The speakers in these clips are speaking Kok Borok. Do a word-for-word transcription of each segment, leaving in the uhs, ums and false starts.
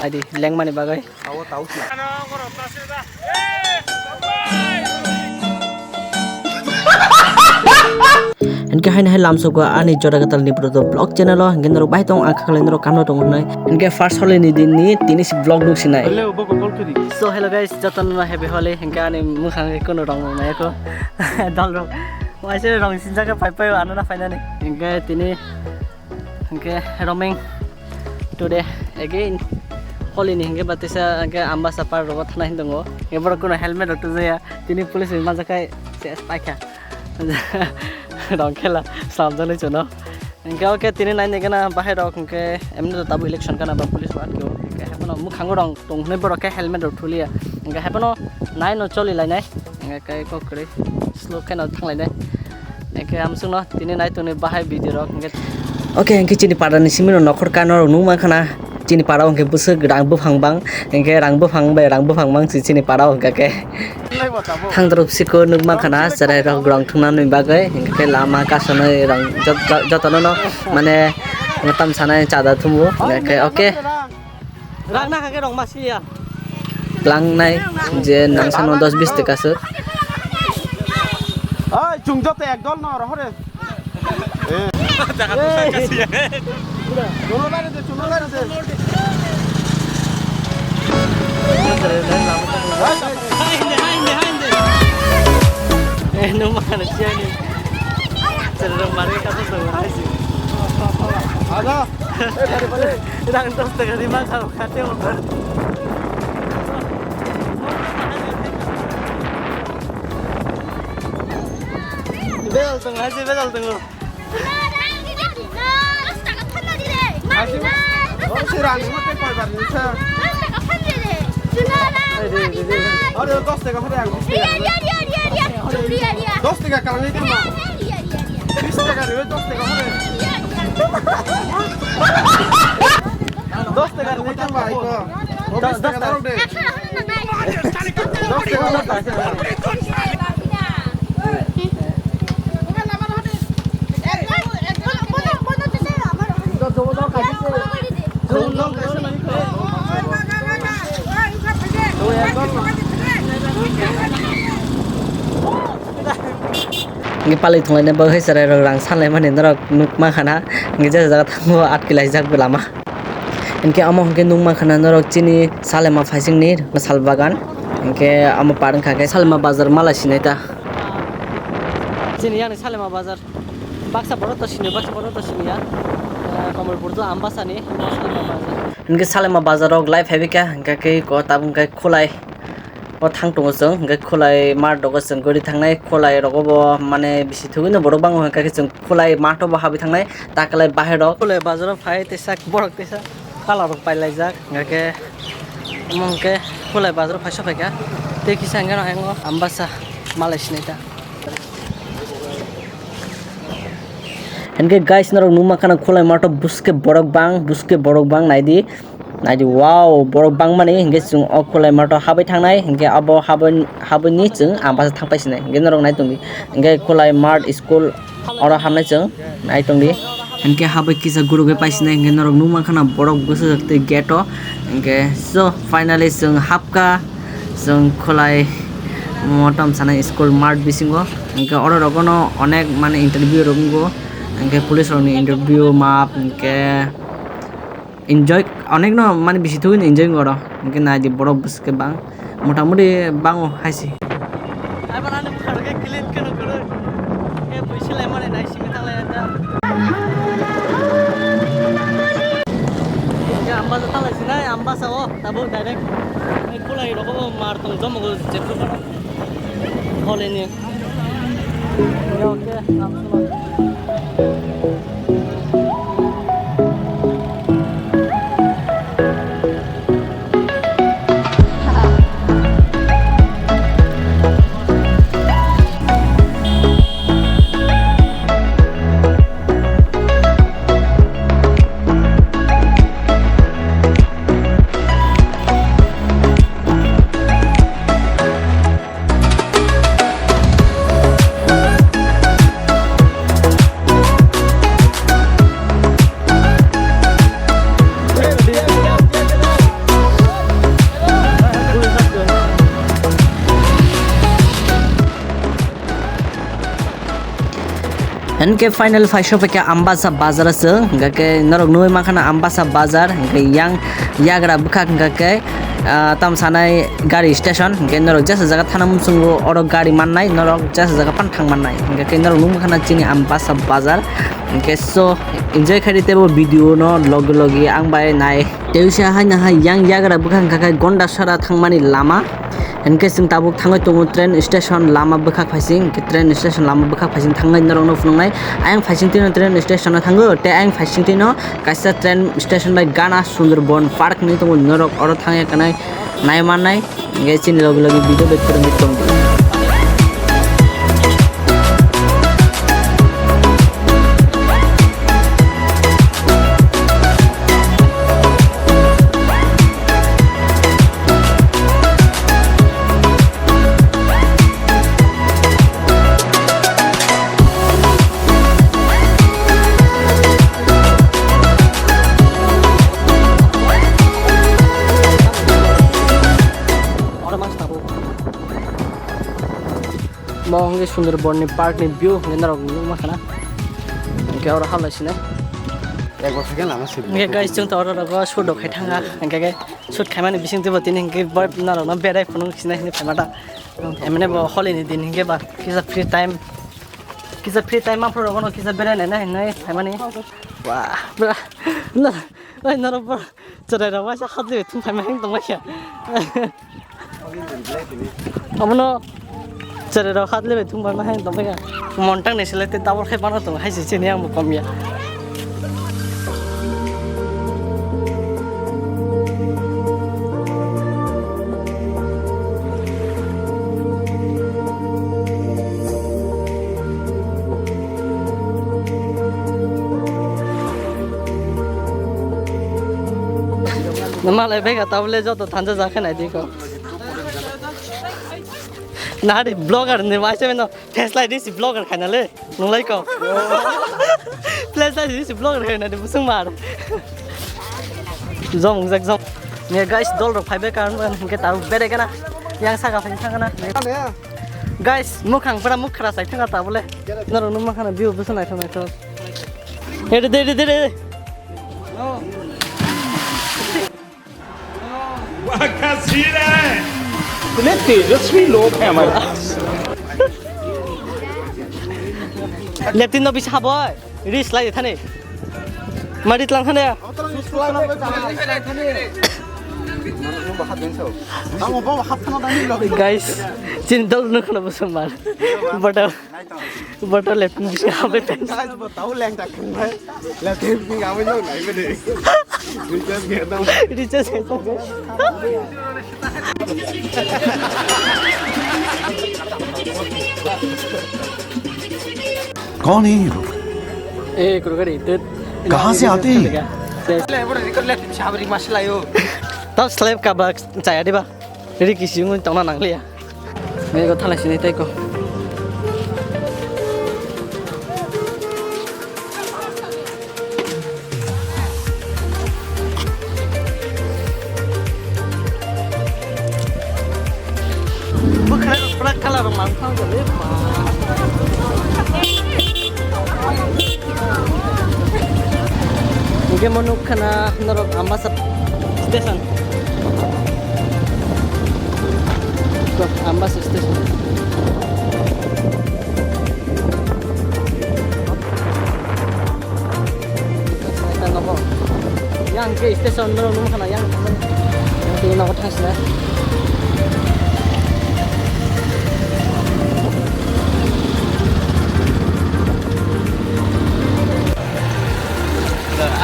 Adi lengmani bagwi. Hinkhe haino hai lamsogo ani jora kwtal ni Broto vlog channel o, hinkhe norok bai tong ang khaklai norok kamno tongo hwnwi. Hinkhe first Holi ni din ni tini si vlog nuk sinai. So hello guys, jotono happy Holi. Hinkhe ani mwkhang khe kunu rong nai kho. Dol rok. Waise rong sinjak khe pai pai ano na phainani. Hinkhe tini Hingke roming today again Holi ni hingke batisa hingke Ambasa par rogo thana hin tongo. Hingke borok kuno helmet rok tujaya. Tini police ni manjakai se paikha. Rong khela samjani chuno. Hingke oke tini nai nigena bahai rok hingke emni to tabu election kana ba police rok atkeo. Hingke hapono mukhango rong tong hwnwi borok khe helmet rok thuliya. Hingke hapono nai no choli lainai. Hingke kok kwrwi slow kheno thanglainai. Hingke amsukno tini nai tongni bahai video rok hingke. Oke, hingke chini para ni simi no nokhor kano rok nung mankha na. Chini para o hingke bwswk rang buphang bang, hingke rang buphang bai rang buphang bang si chini para o hingka khe. Thang dorop siko nuk mankha na, cherai rok rong thwngna nwi bagwi, hingke lama kasonwi rong jot-, jot-, jotono no mane tam sanai chada thumu, hingke oke. Rang na kha khe rong ma siliya. Langnai je nang sano dos bis taka se. Oi, chwng joto ek dol no rohor re. Eh. Chwngno nai re de, chwngno nai re de. Eh, no ma na siya ni. Sir, rong mari ka to hai si. Ada. Rang dos taka rima kha kate mo. Bedal tongo, hai se bedal tongo. Hai se rang ni mate koi bar ni sa. Aro dos taka hore ang. Dos taka kalang ni tama. Bis taka rewe dos taka hore. Dos taka rewe tama iko. Dos taka darok de. Dos taka, dos taka. Hingke palai thunglaina bagwi hai chwrairok rang sanlaimani norok nukma khana, hingke jesa jaga thango atkelaijak bo lama. Hingke omo hingke nukma khana norok chini Salema phaisingni sal bagan, hingke omo par wngkha khe Salema bazar malai sinai ta. Chini yang Salema bazar. Baksa borok to sini, baksa borok to sini ya. Eh, Kamalpur to Ambasani, Salema bazar. Hingke Salema bazar rok lai phai bikha, hingke khe ko tabuk khe khulai. O thang tongo chwng, hingke khulai mart rogo chwng guri thangnai, khulai rogo bo mane bisi thugui no borok bango, hingke khe chwng khulai mart o bo habwi thangnai, ta kwlai bahai rok. Khulai bazar o phai teisa borok teisa. Kalarok pailaijak, hingkhe omo hingkhe khulai bazar phai sokphaikha. Tei kisa hingkhe no ayang o Ambasa malai sinai ta. Hingkhe guys, norok nukma khana khulai mart o buske borok bang, buske borok bang naidi, naidi, wow, borok bangmani hingkhe chwng o khulai mart o habwi thangnai, hingkhe abo habwi, habwini chwng Ambasa thangpai sinai, hingkhe norok nai tongdi, hingkhe khulai mart school oro hamnai chwng nai tongdi. Hingke habwi kisa gurugwi paisinai hingke norok nukmankha na borok bwsajak tei gate o. Hingke so finally chwng hapkha, chwng khulai motom sanai school mart bisingo. Hingke oro rogono onek mane interview rok wngo. Hingke police rokni interview map hingke enjoy onekno mane bisi thugui enjoy wngo oro. Hingke naidi borok bwswk khe bang. Motamoti bango hai se. Ai bana ni bwkha rok khe clean khe nukho rw. Khe buisi lai mani nai simi thanglai da. Khe Ambasa thanglai sinai, Ambasa o tabuk direct. Ai khulai rogo mar tong jomo go jepro. Holi ni. Yo khe. Hinkhe final phaiso phaikha Ambasa bazar se, hinkhe norok nugwi mankha na Ambasa bazar, hinkhe yang yagra bwkhak hinkhe, ah, tam sanai gari station, hinkhe norok jesa jaga thana muchungo oro gari mannai, norok jesa jaga phano thang mannai, hinkhe norok nugwi mankha na chini Ambasa bazar, hinkhe so enjoy khaidi teibo video no logi logi ang bai nai. Teisa haino hai yang yagra bwkhak hinkhe Gondasara thangmani lama. Hinkhe chwng tabuk thangwi tongo train station lama bwkhak phaising, hinkhe train station lama bwkhak phaising thangwi norokno phunuknai. Ayang phaising twino train station o thango, tei ayang phaising twino kaisa train station bai gana Sundarban Park hinwi tongo, norok oro thangya kanai nai mannai. Hinkhe chini logi logi video bai phwrwngwi tongdi. Mo hwnkhai Sundarbanni park ni view hwnkhai norok nukma khana. Hwnkhe oro halai sinai. Ek bosor khe lama sibuk. Hwnkhe guys, chwng to oro rogo shoot rok khai thangkha. Hwnkhe khe shoot khaimani bising twibo tini hwnkhe bo norokno berai phunuk sinai hinwi phaima ta. Emne bo holi ni din hwnkhe ba kisa free time. Kisa free time ma phuru rogo no kisa berai nai na hinwi phaimani. Wah, bra. Na, oi norok bra. Cherai rok waisa hatli bai thum phaima heng tongma khe. Abono cherai rok hatli bai thum phaima heng tongma khe. Montang ni selai tei double khai bana tong hai se chini ang bo kom ya. Malai bega tabule joto thansa jakhe nai diko. Nari vlogger ni mai se no flashlight ni si vlogger khaina le nunglai ko. Flashlight ni si vlogger khaina de busung mar. Jom jak jom. Ne guys, dol rok phaibe kan hingke ta bere kana. Yang saka phai thang kana. Guys, mukhang pura mukhra sai thang ta bole. Norok numa khana view busung nai thang nai thang. Ede de de de. वाह, क्या सीन है। इतने तेजस्वी लोग हैं हमारे पास। Leptin no bisa boy. Ris lai thani. Mari tlang thani. Guys, chin dol no khana busung mar. Bottle. Bottle lepin bisi habai pen. Guys, bo tau leng tak khung bai. Lepin pi habai jong nai bede. Recharge khe tong. Recharge khe tong. कौन है ये लोग? ए, कुरकुरे, इधर। कहाँ से आते हैं ये? ले, बड़ा निकल ले, पीछे हमारी मसला यो। Tau slab ka ba chaya diba? Riki si ngun tongna nangliya. Ego thalai sini tei ko. Bwkhwrang rok pura colour rok mang thang jale ba. Hingke mo nukha na norok Ambasa station. Ambasa station. Yang ke station no nung khana yang. Yang ke nogo thang sila.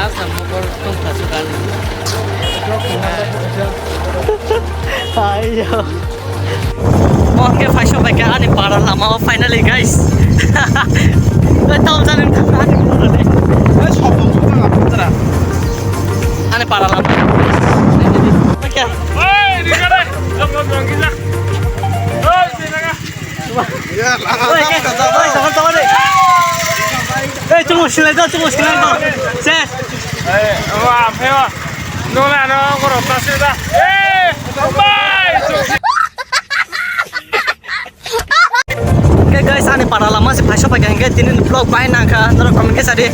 Asam mokol tong thasuk ani. Ayo. Oke, phai sok bai kha ani para lama o finally, guys. Oi, tau jani ani para de. Ani para lama. Oke. Oi, di kana? Jom, jom, jom, gila. Oi, di kana? Oi, ke, oi, sabar, sabar de. Eh, chungo silai do, chungo silai do. Ses. Eh, wa, pheo. Nola no, koro ta se da. Eh, bye. Ke Guys, ani para lama se phaisa phaikha hingke tini vlog bai nangkha, norok comment khe sadi.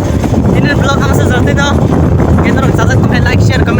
Tini vlog ama se jati do. Ke norok jajak tongkhe like, share, comment.